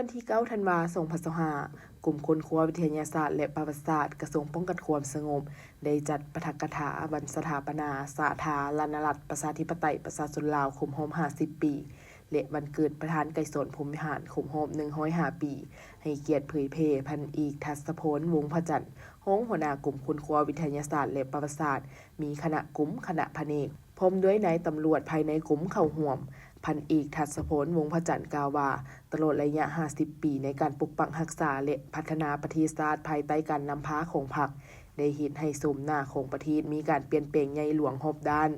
ວັນທີເກົ້າ ທັນວາ ສອງພັນຊາວຫ້າ ກົມຄົ້ນຄວ້າວິທະຍາສາດ ແລະ ປະຫວັດສາດ ກະຊວງປ້ອງກັນຄວາມສະຫງົບ ໄດ້ຈັດປາຖະກະຖາວັນສະຖາປະນາສາທາລະນະລັດ ປະຊາທິປະໄຕ ປະຊາຊົນລາວ ຄົບຮອບ ຫ້າສິບ ປີ ແລະ ວັນເກີດປະທານໄກສອນ ພົມວິຫານ ຄົບຮອບ ໜຶ່ງຮ້ອຍຫ້າ ປີ ໃຫ້ກຽດເຜີຍແຜ່ ພັນເອກ ທັດສະພອນ ວົງພະຈັນ ຮອງຫົວໜ້າກົມຄົ້ນຄວ້າວິທະຍາສາດ ແລະ ປະຫວັດສາດ, ມີຄະນະກົມ, ຄະນະພະແນກ, ພ້ອມດ້ວຍນາຍຕຳຫຼວດພາຍໃນກົມເຂົ້າຮ່ວມ. ພັນເອກ ທັດສະພອນ ວົງພະຈັນ ກ່າວວ່າ, ຕະຫຼອດໄລຍະ ຫ້າສິບ ປີ ໃນການປົກປັກຮັກສາ ແລະ ພັດທະນາປະເທດຊາດ ພາຍໃຕ້ການນຳພາຂອງພັກ, ໄດ້ເຮັດໃຫ້ໂສມໜ້າຂອງປະເທດມີການປ່ຽນແປງໃຫຍ່ຫຼວງຮອບດ້ານ.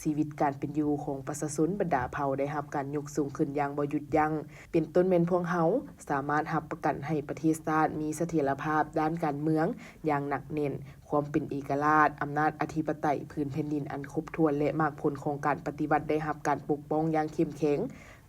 ຊີວິດການເປັນຢູ່ຂອງປະຊາຊົນບັນດາເຜົ່າໄດ້ຮັບການຍົກສູງຂຶ້ນຢ່າງບໍ່ຢຸດຢັ້ງ, ເປັນຕົ້ນແມ່ນພວກເຮົາສາມາດຮັບປະກັນໃຫ້ປະເທດຊາດມີສະຖຽນລະພາບດ້ານການເມືອງຢ່າງໜັກແໜ້ນ, ຄວາມເປັນເອກະລາດ, ອຳນາດອະທິປະໄຕ, ພື້ນແຜ່ນດິນອັນຄົບຖ້ວນ ແລະ ໝາກຜົນຂອງການປະຕິວັດໄດ້ຮັບການປົກປ້ອງຢ່າງເຂັ້ມແຂງ.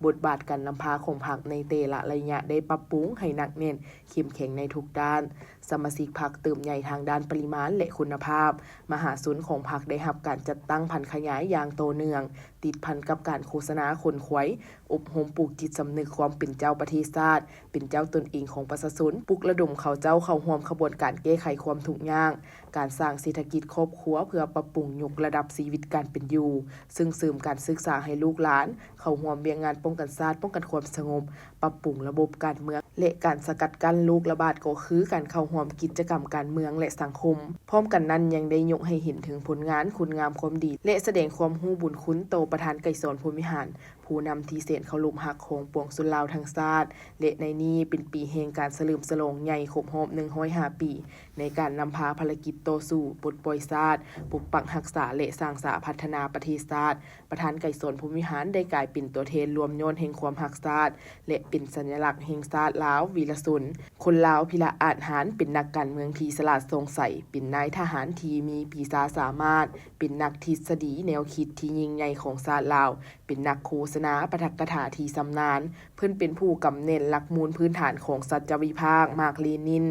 ບົດບາດການນຳພາຂອງພັກໃນແຕ່ລະໄລຍະໄດ້ປັບປຸງໃຫ້ໜັກແໜ້ນ, ເຂັ້ມແຂງໃນທຸກດ້ານ. ສະມາຊິກພັກເຕີບໃຫຍ່ທາງດ້ານປະລິມານ ແລະ ຄຸນນະພາບ. ມະຫາຊົນຂອງພັກໄດ້ຮັບການຈັດຕັ້ງຜັນຂະຫຍາຍຢ່າງຕໍ່ເນື່ອງ, ຕິດພັນກັບການໂຄສະນາຂົນຂວາຍ, ອົບຮົມປູກຈິດສຳນຶກຄວາມເປັນເຈົ້າປະເທດຊາດ, ເປັນເຈົ້າຕົນເອງຂອງປະຊາຊົນ, ປຸກລະດົມເຂົາເຈົ້າເຂົ້າຮ່ວມຂະບວນການແກ້ໄຂຄວາມທຸກຍາກ, ການສ້າງເສດຖະກິດຄອບຄົວເພື່ອປັບປຸງຍົກລະດັບຊີວິດການເປັນຢູ່, ເຊິ່ງເສີມການສຶກສາໃຫ້ລູກຫຼານ, ເຂົ້າຮ່ວມວຽກງານປ້ອງກັນຊາດ, ປ້ອງກັນຄວາມສະຫງົບ, ປັບປຸງລະບົບການເມືອງ ແລະ ການສະກັດກັ້ນໂລກລະບາດ ກໍຄືການເຂົ້າຮ່ວມກິດຈະກຳການເມືອງ ແລະ ສັງຄົມ. ພ້ອມກັນນັ້ນຍັງໄດ້ຍົກໃຫ້ເຫັນເຖິງຜົນງານ, ຄຸນງາມຄວາມດີ ແລະ ສະແດງຄວາມຮູ້ບຸນຄຸນຕໍ່ປະທານໄກສອນ ພົມວິຫານ, ຜູ້ນຳທີ່ແສນເຄົາລົບຮັກຂອງປວງຊົນລາວທັງຊາດ ແລະ ໃນນີ້ເປັນປີແຫ່ງການສະເຫຼີມສະຫຼອງໃຫຍ່ຄົບຮອບ ໜຶ່ງຮ້ອຍຫ້າ ປີ ໃນການນຳພາພາລະກິດຕໍ່ສູ້, ປົດປ່ອຍຊາດ, ປົກປັກຮັກສາ ແລະ ສ້າງສາພັດທະນາປະເທດຊາດ. ປະທານໄກສອນ ພົມວິຫານ ໄດ້ກາຍເປັນຕົວແທນລວມຍອດແຫ່ງຄວາມຮັກຊາດ ແລະ ເປັນສັນຍະລັກແຫ່ງຊາດລາວວີລະຊົນ. ຄົນລາວພິລະອາດຫານ, ເປັນນັກການເມືອງທີ່ສະຫຼາດສ່ອງໃສ, ເປັນນາຍທະຫານທີ່ມີປີຊາສາມາດ, ເປັນນັກທິດສະດີແນວຄິດທີ່ຍິ່ງໃຫຍ່ຂອງຊາດລາວ, ເປັນນັກໂຄສະນາປາຖະກະຖາທີ່ຊຳນານ. ເພິ່ນເປັນຜູ້ກຳແໜ້ນຫຼັກມູນພື້ນຖານຂອງສັດຈະວິພາກມາກເລນິນ,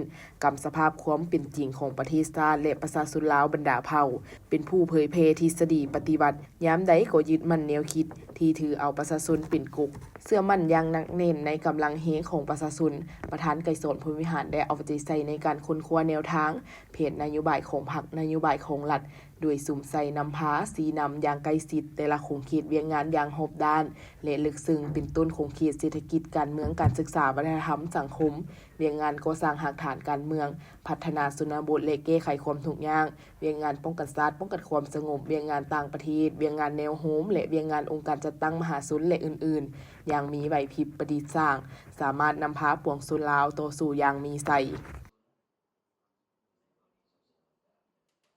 ກຳສະພາບຄວາມເປັນຈິງຂອງປະເທດຊາດ ແລະ ປະຊາຊົນລາວບັນດາເຜົ່າ, ເປັນຜູ້ເຜີຍແຜ່ທິດສະດີປະຕິວັດ, ຍາມໃດກໍຍຶດໝັ້ນແນວຄິດທີ່ຖືເອົາປະຊາຊົນເປັນກົກ, ເຊື່ອໝັ້ນຢ່າງໜັກແໜ້ນໃນກຳລັງແຮງຂອງປະຊາຊົນ. ປະທານໄກສອນ ພົມວິຫານ ໄດ້ເອົາໃຈໃສ່ໃນການຄົ້ນຄວ້າແນວທາງ, ແຜນນະໂຍບາຍຂອງພັກ, ນະໂຍບາຍຂອງລັດ, ໂດຍສຸມໃສ່ນຳພາຊີ້ນຳຢ່າງໃກ້ຊິດແຕ່ລະຂົງເຂດວຽກງານຢ່າງຮອບດ້ານ ແລະ ເລິກເຊິ່ງ, ເປັນຕົ້ນຂົງເຂດເສດຖະກິດ, ການເມືອງ, ການສຶກສາ, ວັດທະນະທຳ, ສັງຄົມ, ວຽກງານກໍ່ສ້າງຮາກຖານການເມືອງ, ພັດທະນາຊົນນະບົດ ແລະ ແກ້ໄຂຄວາມທຸກຍາກ, ວຽກງານປ້ອງກັນຊາດ, ປ້ອງກັນຄວາມສະຫງົບ, ວຽກງານຕ່າງປະເທດ, ວຽກງານແນວໂຮມ ແລະ ວຽກງານອົງການຈັດຕັ້ງມະຫາຊົນ ແລະ ອື່ນໆ, ຢ່າງມີໄຫວພິບປະດິດສ້າງ, ສາມາດນຳພາປວງຊົນລາວຕໍ່ສູ້ຢ່າງມີໄຊ.